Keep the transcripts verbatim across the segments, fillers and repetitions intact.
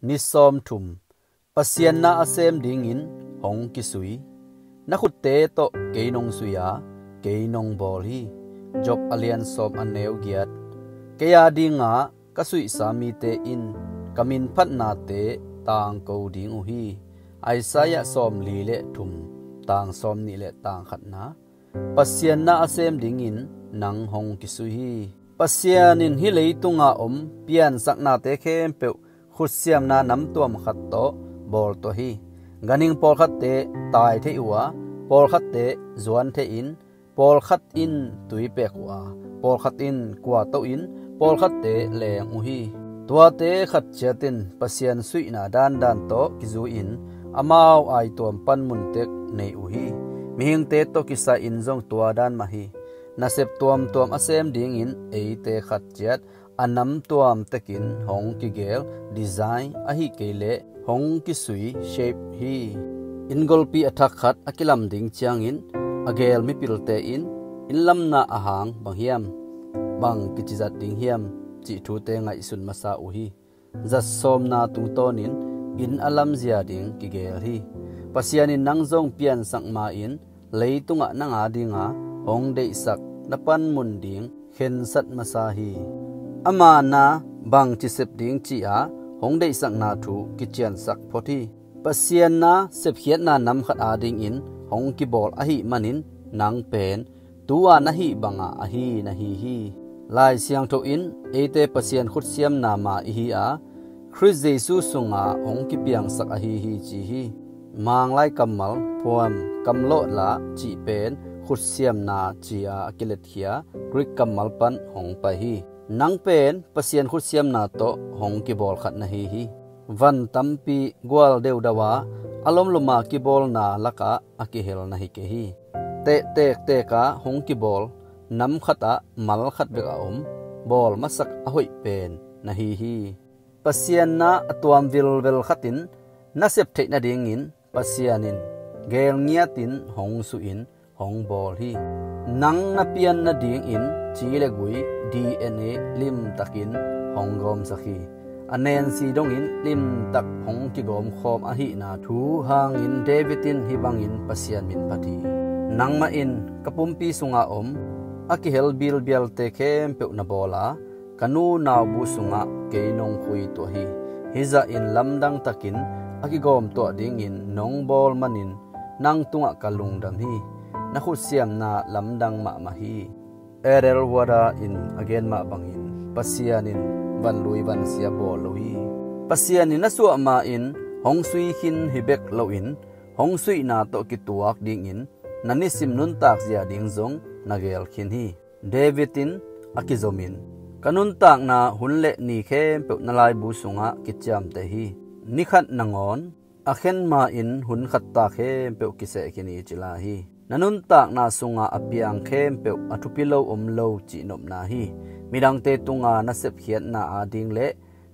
Ni sawmthum. Pasian na a sem dingin hong kisui. Na khutte tawh kei nong sui a, kei nong bawl hi. Job a lian sawm a neu giat. Kei a dinga ka suihsa mite in ka minphatnate tangko ding uh hi. Isaiah sawmli le thum, tang sawmnih le tang khatna. Pasian na a sem dingin nang hong kisui hi. Pasian in hih leitunga om piansaknate khempeuh khutsiamna namtuam khat tawh bawl tuah hi. Ganhing pawlkhatte tai thei uh a, pawlkhatte zuan thei in, pawlkhat in tui pek uh a, pawlkhat in kua to in, pawlkhatte leng uh hi. Tuate khat ciat in Pasian suihna dandan tawh kizui-in amau aituam panmun tek nei uh hi. Mihingte tawh kisai-in zong tua dan mah hi. Nasep tuamtuam a sem dingin eite khat ciat a namtuam tekin hong kigel, design, ahih kei leh hong kisui, shape, hi. Inn golpi a thak khat a kilam ding ciangin a gel mipilte in inn lamna a hang bang hiam, bang kici zat ding hiam cih thute ngaihsun masa uh hi. Zat sawmna tungtawnin inn a lamzia ding kigel hi. Pasian in nang zong piansak ma-in leitungah nang a dinga hong deihsak na panmun ding khensat masa hi. Ama na bangci sep ding ci-a hong deihsakna thu kiciansak phot hi. Pasian na sepkhiatna nam khat adingin hong kibawl ahih manin nang pen tu-a na hih banga ahi na hi hi. Lai Siangtho in eite Pasian khutsiamna ma ihi a, Khrist Jesu sunga hong kipiangsak ahi hi ci hi. Manglai kammal phuam kamlawhla cih pen khutsiamna ci-a a kiletkhia Greek kammal pan hong pai hi. Nang pen Pasian khutsiamna tawh hong kibawl khat na hi hi. Van tampi gual deudau a, a lomloma kibawlna lakah a kihel na hi kei hi. Tehtektek a hong kibawl nam khatah mal khat bek a om, bawl masak a hoih pen na hi hi. Pasian na a tuam vilvel khatin na sep theih nadingin Pasian in gel ngiatin hong suhin hong bawl hi. Nang na pian nadingin ci le gui, D N A, limtakin hong gawmsak hi. A nensi dongin limtak hong kigawmkhawm ahihna thu hangin David in hih bangin Pasian minphat hi. Nangmah in ka pumpi sunga om a kihel bilbialte khempeuh na bawl a, ka nu naubu sungah kei nong khui tuah hi. Hih zahin lamdang takin a kigawm tuah dingin nong bawl manin nang tungah ka lungdam hi. Na khutsiamna lamdang mahmah hi. Errol Wada in a gen mah bangin Pasian in vanlui vansia bawl lo hi. Pasian in na suah ma-in hong sui khin hi bek loin hong suihna tawh kituak dingin na nisim nuntak zia ding zong na gel khin hi. David in a kizomin, ka nuntakna hun le ni khempeuh na laibu sungah kiciamteh hi. Ni khat nangawn a khen ma-in hun khat ta khempeuh kiseh khin hi ci lai hi. Na nuntakna sungah a piang khempeuh a thupi lo om lo cih nopna hi. Midangte tunga na sepkhiatna ading le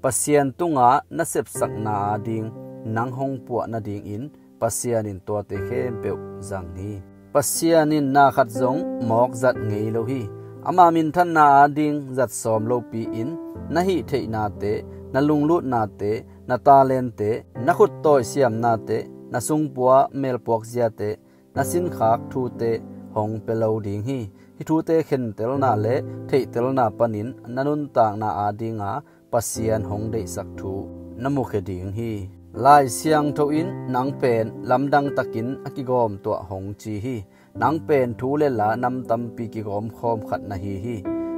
Pasian tunga na sepsakna ading nang hong puah nadingin Pasian in tuate khempeuh zang hi. Pasian in na khat zong mawkzat ngei lo hi. Ama minthanna ading zat sawm lopi-in na hih theihnate, na lunglutnate, na talente, na khuttawi siamnate, na sungpua melpuak ziate, na sinkhak thute hong pia lo ding hi. Hih thute khentelna le theihtelna panin na nuntakna adinga Pasian hong deihsak thu na mukhia ding hi. Lai Siangtho in nang pen lamdang takin a kigawm tuah hong ci hi. Nang pen thu le la nam tampi kigawmkhawm khat na hi hi.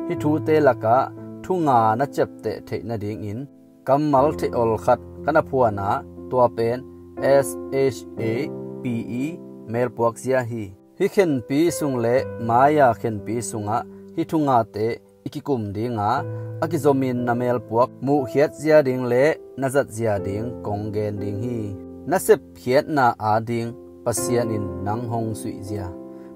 Hih thute lakah thu nga na ciapteh theih nadingin kammal theih ol khat ka na phuan a, tua pen S H A P E, melpuak zia hi. Hih khenpi sung le mai-a khenpi sungah hih thu ngate i kikum dinga, a kizomin na melpuak muhkhiat zia ding le na zat zia ding kong gen ding hi. Na sepkhiatna ading Pasian in nang hong suih zia.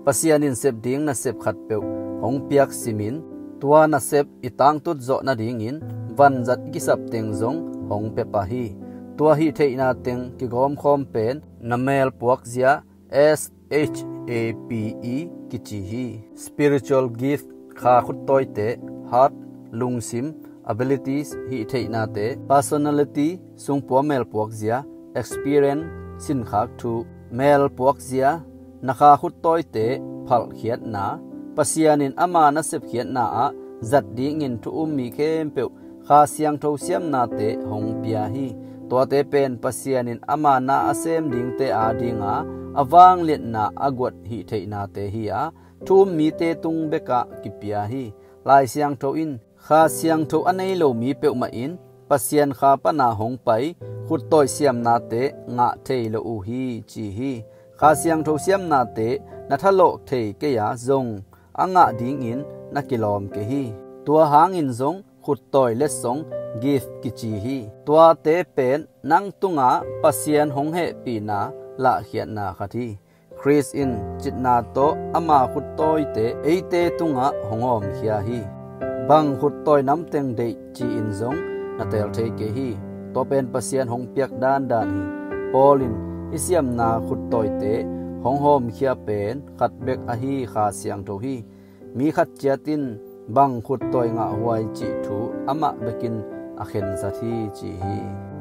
Pasian in sep ding nasep khatpeuh hong piak simin, tua nasep i tangtut zawh nadingin vanzat i kisap teng zong hong pia pah hi. Tua hih theihna teng kigawmkhawm pen na melpuak zia, S H A P E, kici hi. Spiritual gift, kha khuttawite, heart, lungsim, abilities, hih theihnate, personality, sungpua melpuakzia, experience, sinkhak thu, melpuakzia, na kha khuttawite phalkhiatna, Pasian in ama na sepkhiatna ah zat dingin thu um mi khempeuh Kha Siangtho siamnate hong pia hi. Tuate pen Pasian in ama na a sem dingte adinga a vangliatna a guat hih theihnate hi a, thu um mite tung bekah kipia hi. Lai Siangtho in Kha Siangtho a nei lo mi peuhmah in Pasian Kha pana hong pai khut tawi siamnate ngah thei lo uh hi, ci hi. Kha Siangtho siamnate na thalawh thei kei a zong a ngah dingin na kilawm kei hi. Tua hangin zong khut tawi letsong gift kici hi. Tuate pen nang tungah Pasian hong hehpihna lahkhiatna khat hi. Khrist in citna tawh ama khut tawite eite tungah hong hawmkhia hi. Bang khut tawi namteng deih ci-in zong na teel thei kei hi. Tua pen Pasian hong piak dandan hi. Paul in hih siamna khut tawite hong hawmkhia pen khat bek ahi Kha Siangtho hi. Mi khat ciat in bang khut tawi ngahhuai cih thu amah bekin a khensat hi, ci hi.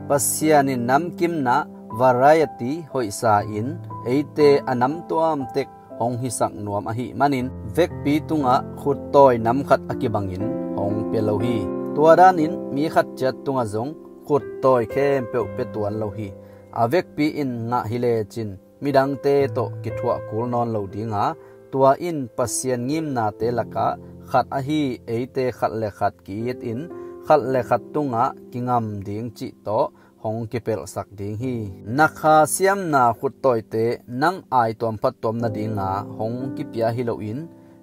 Pasian in namkimna variety hoihsa in eite a namtuam tek hong hisak nuam ahih manin vekpi tungah khut tawi nam khat a kibangin hong pia lo hi. Tua danin mi khat ciat tungah zong khut tawi khempeuh pia tuan lo hi. A vekpi in ngah hi lecin midangte tawh kithuah kul nawn lo dinga, tua in Pasian ngimnate lakah khat ahi eite khat le khat ki-it in khat le khat tungah kingam ding cih tawh hong kipelhsak ding hi. Na kha siamna khut tawite nang aituam phattuam nadinga hong kipia hi loin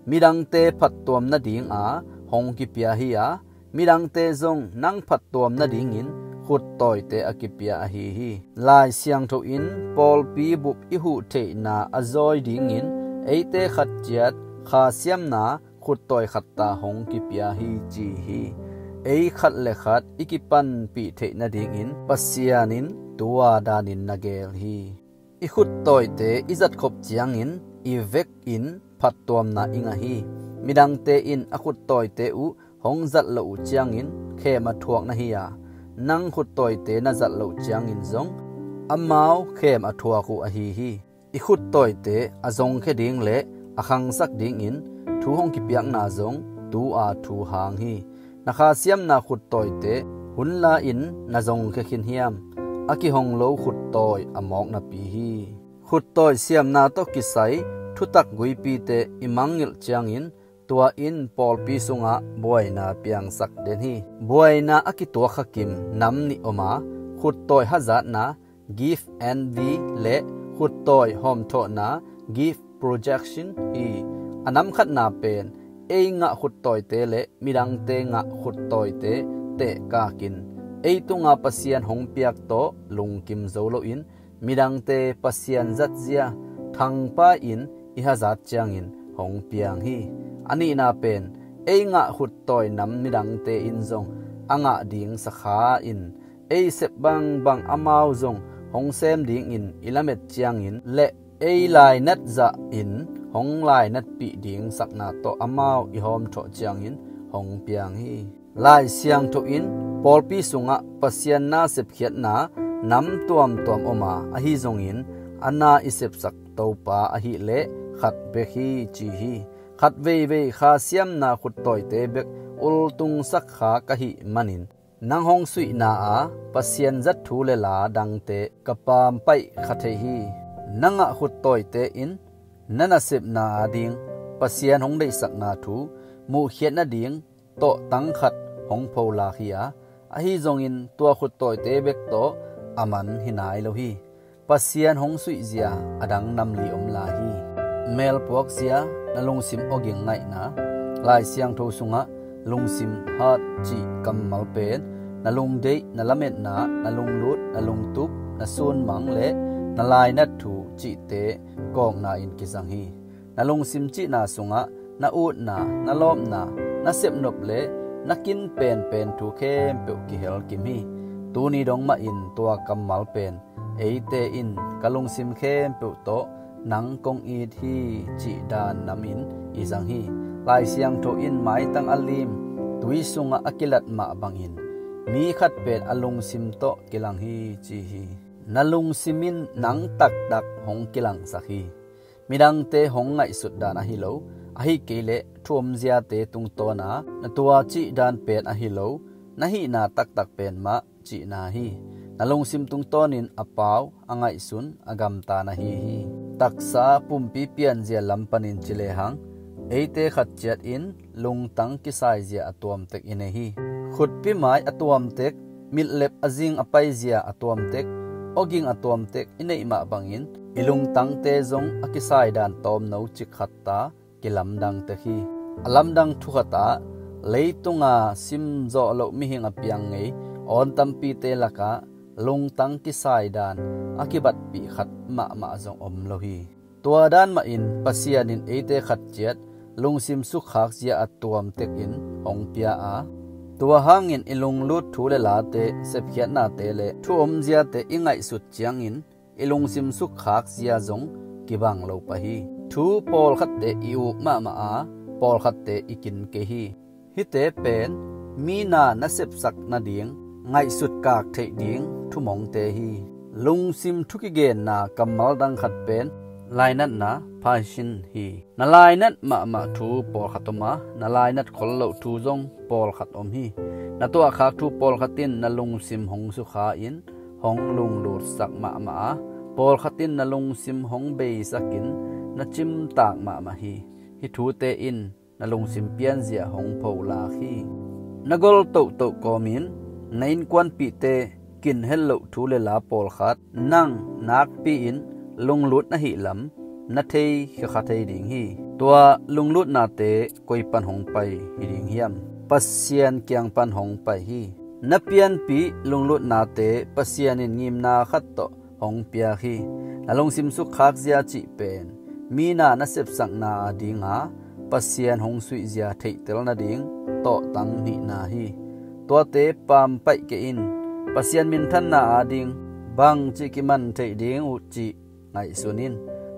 midangte phattuam nadinga hong kipia hi a, midangte zong nang phattuam nadingin khut tawite a kipia ahi hi. Lai Siangtho in pawlpi bup i huh theihna a zawi dingin eite khat ciat kha siamna khut tawi khat ta hong kipia hi, ci hi. Ei khat le khat i kipanpih theih nadingin Pasian in tua danin na geel hi. I khut tawite i zatkhop ciangin i vekin phattuamna i ngah hi. Midangte in a khut tawite uh hong zat loh uh ciangin khem a thuak na hi a, nang khut tawite na zat loh ciangin zong amau khem a thuak uh ahi hi. I khut tawite a zongkhia ding le a khangsak dingin thu hong kipiakna zong tu-a thu hang hi. Na kha siamna khut tawite hun la-in na zongkhia khin hiam? A kihong lo khut tawi a mawk napi hi. Khut tawi siamna tawh kisai thutak guipite i mangngilh ciangin tua in pawlpi sungah buaina piangsak den hi. Buaina a kituak khakim nam nih om a, khut tawi hazatna, gift envy, le khut tawi hawmthawhna, gift projection, hi. A nam khatna pen ei ngah khut tawite le midangte ngah khut tawite tehkakin ei tunga Pasian hong piak tawh lungkim zo loin midangte Pasian zatzia thangpa in i hazat ciangin hong piang hi. A nihna pen ei ngah khut tawi nam midangte in zong a ngah ding sakha in ei sep bangbang amau zong hong sem dingin i lamet ciangin le ei lainat zahin hong lainatpih ding sakna tawh amau i hawmthawh ciangin hong piang hi. Lai Siangtho in pawlpi sungah Pasian na sepkhiatna nam tuamtuam om a, ahi zongin a na i sepsak Topa ahih leh khat bek hi, ci hi. Khat veivei kha siamna khut tawite bek ultungsak kha ka hih manin nang hong suihna a Pasian zat thu le la dangte ka pampaih kha thei hi. Na ngah khut tawite in na nasepna ading Pasian hong deihsakna thu muhkhiat nading tawhtang khat hong pholak hi a, ahi zongin tua khut tawite bek tawh a man hi nai lo hi. Pasian hong suihzia a dang namli om lai hi. Melpuakzia, na lungsim awging ngaihna. Lai Siangtho sungah lungsim, heart, cih kammal pen na lungdeih, na lametna, na lunglut, na lungtup, na sunmang le na lainat thu cihte kawkna in kizang hi. Na lungsim cihna sungah na utna, na lawpna, na sepnop le na kin penpen thu khempeuh kihel kim hi. Tuni dong mahin tua kammal pen eite in ka lungsim khempeuh tawh nang kong it hi cih dan namin i zang hi. Lai Siangtho in maitang a lim tui sungah a kilat mah bangin mi khat pen a lungsim tawh kilang hi, ci hi. Na lungsim in nang taktak hong kilangsak hi. Midangte hong ngaihsut dan ahi lo, ahi kei leh thu omziate tungtawna na tua cih dan pen ahi lo, na hihna taktak pen mah cihna hi. Na lungsim tungtawnin a pau, a ngaihsun, a gamta na hi hi. Taksa pumpi pianzia lam panin ci lehang, eite khat ciat in lungtang kisaizia a tuamtek i nei hi. Khutpi mai a tuamtek, mitlep a zing a paizia a tuamtek, awging a tuamtek i neih mah bangin i lungtangte zong a kisaidan tawmno cik khat ta kilamdang tek hi. A lamdang thukhat ah leitunga simzawh loh mihing a piang ngei awn tampite lakah lungtang kisaidan a kibatpih khat mahmah zong om lo hi. Tua dan mahin Pasian in eite khat ciat lungsim sukkhakzia a tuamtekin hong pia a, tua hangin i lunglut thu le late, sepkhiatnate le thu omziate i ngaihsut ciangin i lungsim sukkhakzia zong kibang lo pah hi. Thu pawlkhatte i uk mahmah a, pawlkhatte i kin kei hi. Hihte pen mi na na sepsak nading ngaihsut kak theih ding thumongte hi. Lungsim thu kigenna kammal dang khat pen lainatna, passion, hi. Na lainat mahmah thu pawlkhat om a, na lainat khol loh thu zong pawlkhat om hi. Na tuahkhak thu pawlkhat in na lungsim hong sukha in hong lunglutsak mahmah a, pawlkhat in na lungsim hong beisakin na cimtak mahmah hi. Hih thute in na lungsim pianzia hong pholak hi. Na gol tohtoh kawmin na innkuanpihte kinhel loh thu le la pawlkhat nang nakpi-in lunglut na hih lam na thei khakha thei ding hi. Tua lunglutnate koi pan hong pai hi ding hiam? Pasian kiang pan hong pai hi. Na pianpih lunglutnate Pasian in ngimna khat tawh hong piak hi. Na lungsim sukkhakzia cih pen mi na na sepsakna adinga Pasian hong suihzia theihtel nading tawhtang nihna hi. Tuate pampaih kei in. Pasian minthanna ading bangci kiman theih ding uh cih ngaihsun in.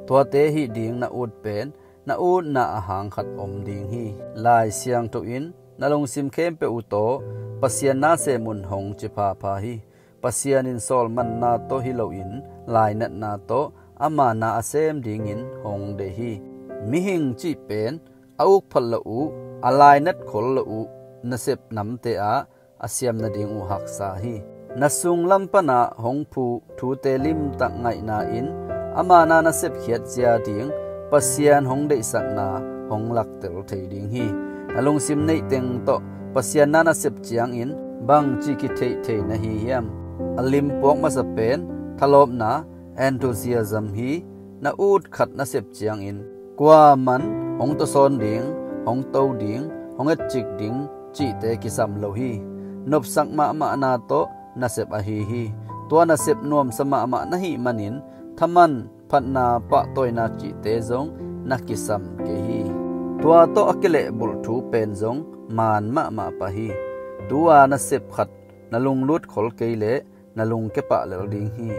Tuate hih ding na ut pen na utna ahang khat om ding hi. Lai Siangtho in na lungsim khempeuh uh tawh Pasian na sem un hong ci phapha hi. Pasian in sawlmanna tawh hi loin lainatna tawh ama na a sem dingin hong deih hi. Mihing cih pen a uk phot loh uh, a lainat khol loh uh nasep namte ah a siam nading uh haksa hi. Na sunglam panah hong phuh thute limtak ngaihna in ama na na sepkhiat zia ding Pasian hong deihsakna hong laktel thei ding hi. Na lungsim neih teng tawh Pasian na na sep ciangin bangci kitheih thei na hi hiam? A limpuak masa pen thalawpna, enthusiasm, hi. Na ut khat na sep ciangin kuaman hong tawsawn ding, hong to ding, hong etcik ding cihte kisam lo hi. Nopsak mahmahna tawh nasep ahi hi. Tua nasep nuamsa mahmah na hih manin thaman, phatna, pahtawina cihte zong na kisam kei hi. Tua tawh a kilehbulh thu pen zong maan mahmah pah hi. Tu-a nasep khat na lunglut khol kei leh na lungkia pah lel ding hi.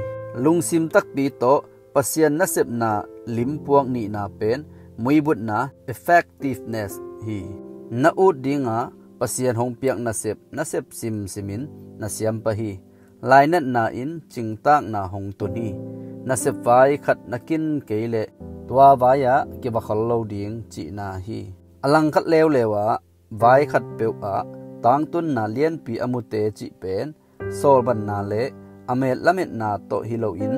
Lungsim takpi tawh Pasian nasepna limpuak nihna pen muibutna, effectiveness, hi. Na ut dinga Pasian hong piak nasep na sep simsimin na siam pah hi. Lainatna in cingtakna hong tun hi. Nasep vai khat na kin kei leh tua vai-ah kiva khol lo ding cihna hi. A langkhat leuleu ah vai khat peuh ah tangtunna lianpi a mute cih pen sawlbanna le a met lametna tawh hi loin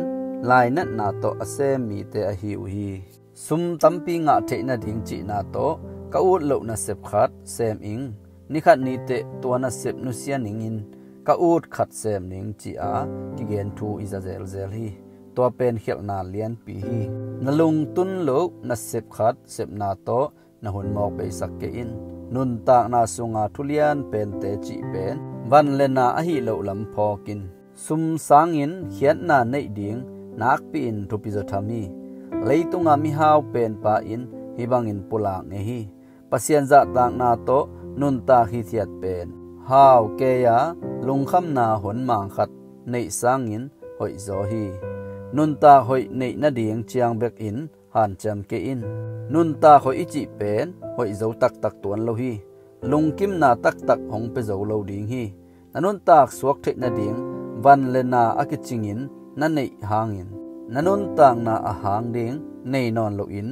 lainatna tawh a sem mite ahi uh hi. Sum tampi ngah theih nading cihna tawh ka ut loh nasep khat sem ing, nikhat niteh tua nasep nusia ningin ka ut khat sem ning, ci-a kigen thu i za zelzel hi. Tua pen khialhna lianpi hi. Na lungtun loh nasep khat sepna tawh na hun mawk beisak kei in. Nuntakna sunga thu lian pente cih pen van le na ahi loh lam phawk in. Sum sangin khiatna neih ding nakpi-in thupi zaw tham hi. Leitunga mihau penpa in hih bangin pulak ngei hi. Pasian zahtakna tawh nuntak hithiat pen hau kei-a lungkhamna hun mang khat neih sangin hoihzaw hi. Nuntak hoih neih nading ciang bekin hanciam kei in. Nuntak hoih i cih pen hoihzo taktak tuan lo hi. lungkimna taktak hong pia zo lo ding hi. Na nuntak suak theih nading van le na a kicingin na neih hangin, na nuntakna a hang ding nei nawn loin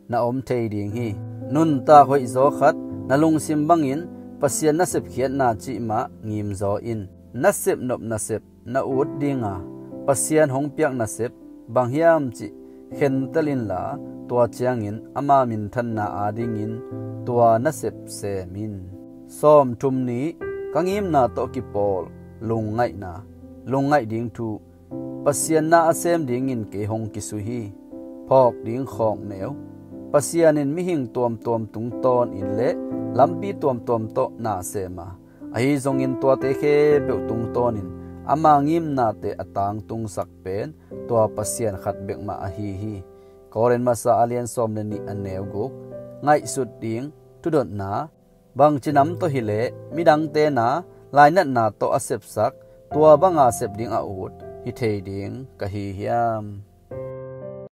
na om thei ding hi. Nuntak hoihzaw khat na lungsim bangin Pasian nasep khiatna cih mah ngimzaw in. Nasep nop nasep na ut dinga Pasian hong piak nasep bang hiam cih khentel inla, tua ciangin ama minthanna adingin tua nasep sem in. Sawmthum ni. Ka ngimna tawh kipawl lungngaihna. Lungngaih ding thu. Pasian na a sem dingin kei hong kisui hi. Phawk ding khawkneu. Pasian in mihing tuamtuam tungtawnin le lampi tuamtuam tawh na sem a, ahi zongin tuate khempeuh tungtawnin ama ngimnate a tangtungsak pen tua Pasian khat bek mah ahi hi. Korin masa a lian sawm le nih a neu guk. Ngaihsut ding thudotna. Bangci nam tawh hileh midangte na lainatna tawh a sepsak tua banga sep ding a ut hi thei ding ka hi hiam?